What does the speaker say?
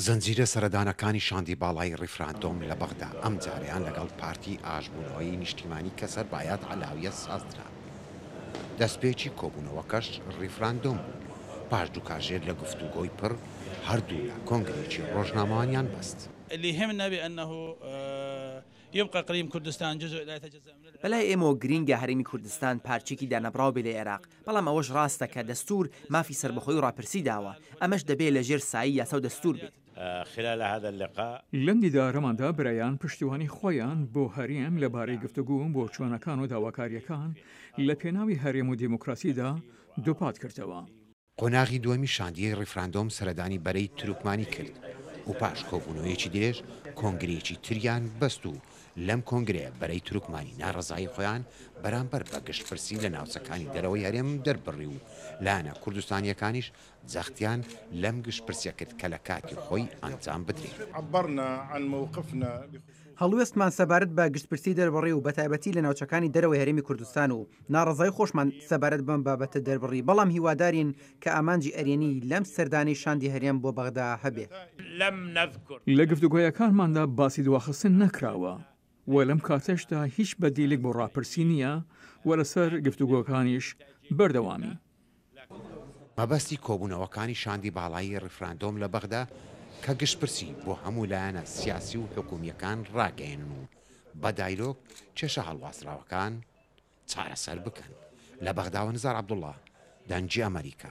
زنجیرە سەردانەکانی شاندی باڵای ڕیفراندۆم لە بەغدا ئەمجارەیان لەگەڵ پارتی ئاشبوونەوەی نیشتیمانی کە سەر بە ئەیاد عەلاویە سازدرا. دەستپێکی کۆبوونەوەکەش ڕیفراندۆم بوو، پاش دوو کاژێر لە گفتوگۆی پڕ هەردوولا کۆنگرەیەکی ڕۆژنامەوانیان بەست. بەلای ئێمەوە گرینگە هەرێمی کوردستان پارچەیەکی دانەبڕاو بێ لە ئێراق، بەڵام ئەوەش ڕاستە کە دەستوور مافی سەربەخۆیی و ڕاپرسی داوە، ئەمەش دەبێ لە ژێر سایەی یاسا و دەستوور بێت. لەم دیدارەماندا برایان پشتیوانی خۆیان بۆ هەرێم لە بارەی گفتوگۆ و بۆچوونەکان و داواکارییەکان لە پێناوی هەرێم و دیموکراسیدا دووپات کردەوە. قۆناغی دووەمی شاندی ڕیفراندۆم سەردانی بەرەی تورکمانی کرد و پاش کۆبوونەوەیەکی درێژ کۆنگرەیەکی تریان بەست و لەم کۆنگرەیە بەرەی تورکمانی ناڕەزایی خۆیان بەرامبەر بە گشتپرسی لە ناوچەکانی دەرەوەی هەرێم دەربڕی و لایەنە کوردستانییەکانیش جەختیان لەم گشتپرسیە کرد کە لە کاتی خۆی ئەنجام بدرێت. هەڵوێستمان سەبارەت بە گشتپرسی دەربڕی و بەتایبەتی لە ناوچەکانی دەرەوەی هەرێمی کوردستان و ناڕەزایی خۆشمان سەبارەت بەم بابەتە دەربڕی، بەڵام هیوادارین کە ئامانجی ئەرێنی لەم سەردانەی شاندی هەرێم بۆ بەغدا هەبێ. لە گفتوگۆیەکانماندا باسی دواخستن نەکراوە و لەم کاتەشدا هیچ بەدیلێک بۆ ڕاپرسی نییە و لەسەر گفتوگۆکانیش بەردەوامین. مەبەستی کۆبوونەوەکانی شاندی باڵایی ڕیفراندۆم لە بەغدا کە گشتپرسی بۆ هەموو لایەنە سیاسی و حکوومییەکان ڕاگەیەنن و بە دایلۆگ کێشە هەڵواسراوەکان چارەسەر بکەن. لە بەغداوە نزار عەبدوڵڵا، دەنگی ئەمەریکا.